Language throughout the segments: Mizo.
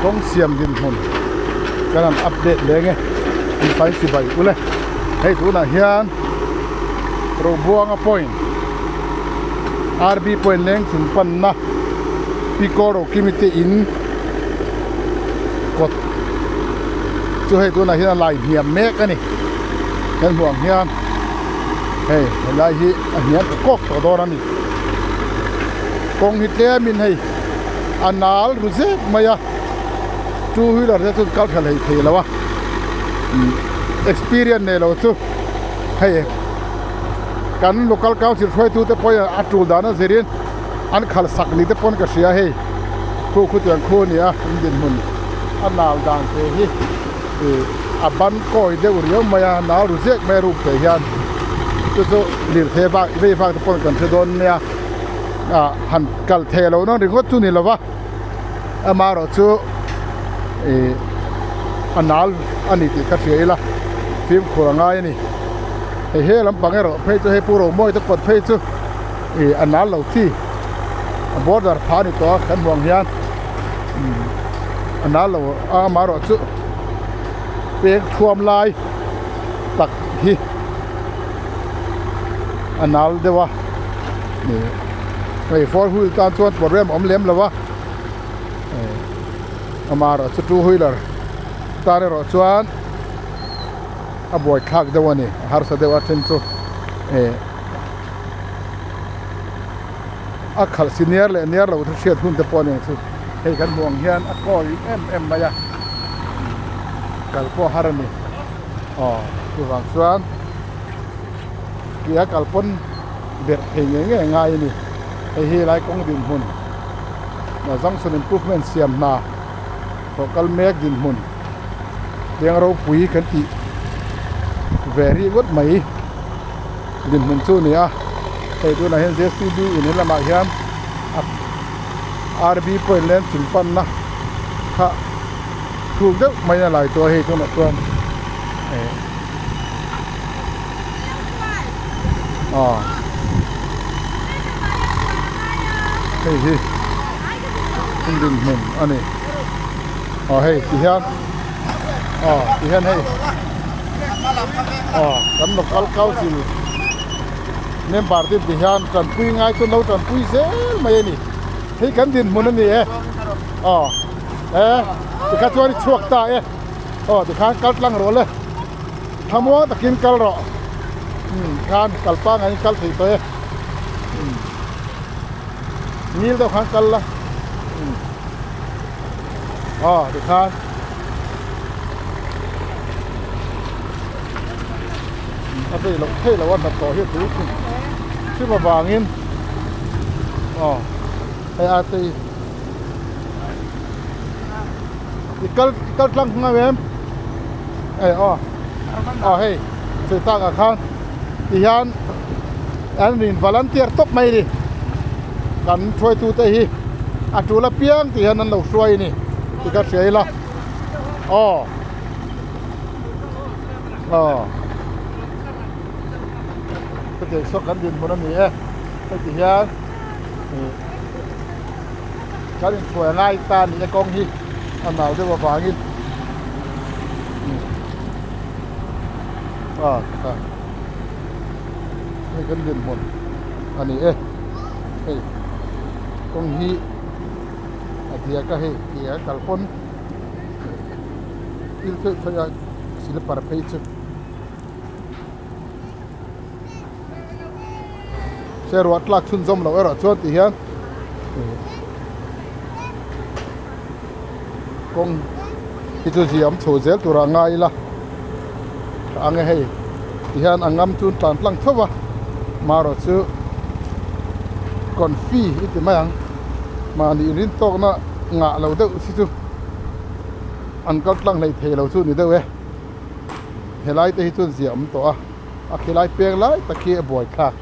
Kawng siam dinhmun kan han update leng e an fai chibai ule hei tunah hian Robuanga point R_B point leng chung panna Pico Rokimi te in kawt chu hei tunah hian a lai hniam mek a ni kan hmuh ang hian hei helai hi a hniam ta kawk tawh dawn a ni kawng hi tlemin hei a nal ru zep mai a two wheeler te chu kal tha hlei thei lo a experience nei lo chu hei kan local council hruaitu te pawhin a tul dan a zirin an khalh sak ni te pawn ka hria hei khu khu tiang khu a ni a an dinhmun a nal dan te hi ih a ban kawi deuh riau mai a nal ru zek mai a rup te hian chu chu lirthei vak vei vak te pawn kan hre dawn nia ah han kal thei lo nawn ringawt chu ni lo va amaherawh chu ih a nal a ni tih ka hria ila fimkhur a ngai a ni hei he lampang erawh phei chu hei pu Romawi te kawt phei chu ih a nal lo chi a border phah a ni tawh a kan hmuh ang hian a nal lo a amaherawh chu peng thuam lai tak hi a nal deuh a ih hei four wheel tan chuan problem a awm lem lo a amaherawh chu two wheeler tan erawh chuan a buai thlak deuh a ni a harsa deuh a then chu ih a khalh si niar leh niar loh chu hriat hun te pawh a ni ang chu hei kan hmuh ang hian a kawi em em mai a kal pawh a har a ni aw chuvang chuan tia kal pawn berh thei ngei ngei a ngai a ni hei hi lai kawng dinhmun junction improvement siam hna thawh kal mek dinhmun teng ropui kan tih ve rih ngawt mai. Dinhmun chu a ni a hei tunah hian j c b in lamah hian r b point leng chung panna kha thuk deuh mai a lai tawh a hei tunah chuan eh aw hei hi dinhmun a ni aw hei ti hian aw ti hian hei. Aw kan local council member te ti hian tanpui ngai chu an lo tanpui zel mai a ni hei kan dinhmun a ni e aw e tikha chuan i chhuak ta e aw tikhan kal tlang rawh le thlamuang takin kal rawh umm khan kal pangngai in kal thei tawh e umm ngil deuh khan kal la umm aw tikhan. A vei loh theih loh a hnathawh hi a tul thin hrim avangin aw hei a te i kal i kal tlang nghal em eh aw aw hei sawi tak ah khan ti hian an in volunteer tawp mai a ni kan hruaitu te hi a tul apiang tih hian an lo hruai a ni tih ka hria ila aw aw hetiang saw kan dinhmun a ni e heti hian ih kan inhruai a ngai ta a ni e kawng hi a nau deuh avangin aw tah hei kan dinhmun a ni e hei kawng hi a diak a hei ti a kal pawn thil theih theih a silipar phei chu se ruah tlak chhunzawm loh erawh chuan ti hian kawng hi chu ziah awm chho zel turah a ngai ila ang e hei ti hian a ngam chu tlan tlang tho va marawh chu confi i ti mai ang mahni rin tawkna ngah lo deuh si chu an kal tlang hlei thei lo chu ni deuh e helai te hi chuan ziah awm tawh a a khilai peng lai tak hi a buai thlak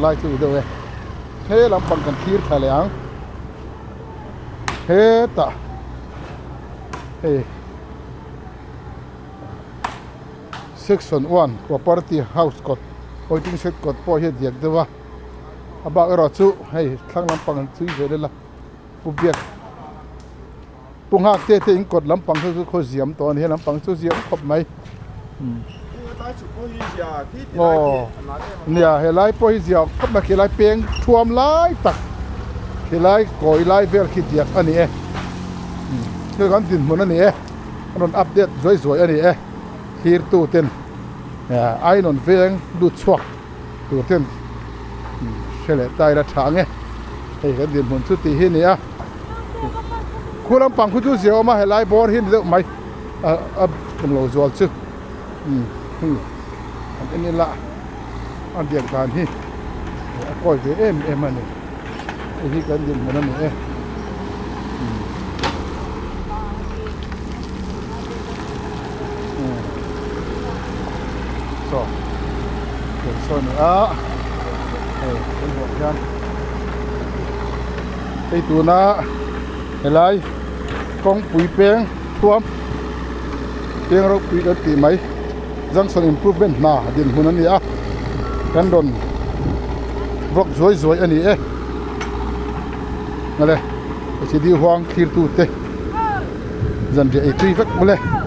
lai chu ni deuh e he lampang kan thlir thla leh ang hetah hei section one property house kawt waiting shed kawt pawh hi a diak deuh a a bak erawh chu hei thlang lampang an chhui ve vel a pu biak. Pu nghak te te in kawt lampang chu khaw ziam tawh a ni he lampang chu ziam khawp mai aw nia helai pawh hi ziah khawp mai khilai peng thuam lai tak khilai kawi lai vel khi diak a ni e thil kan dinhmun a ni e a rawn update zuai zuai a ni e thlir tu ten ainawn veng lut chhuak tur ten hre leh ta ila tha ang e hei kan dinhmun chu tih hi a ni a khu lampang khu chu zia awm a helai bawr hi a ni deuh mai a a tum lo zual chu umm hei an en ila a biak dan hi a kawi ve em em a ni hei hi kan dinhmun a ni e umm umm saw saw a ni a hei kan hmuh hian hei tuna helai kawngpui peng thuam peng ropui kan tih mai junction improvement hna dinhmun a ni a kan rawn vlog zuai zuai a ni e awle heti huang thlir tu te zanriah ei tui vek mawle.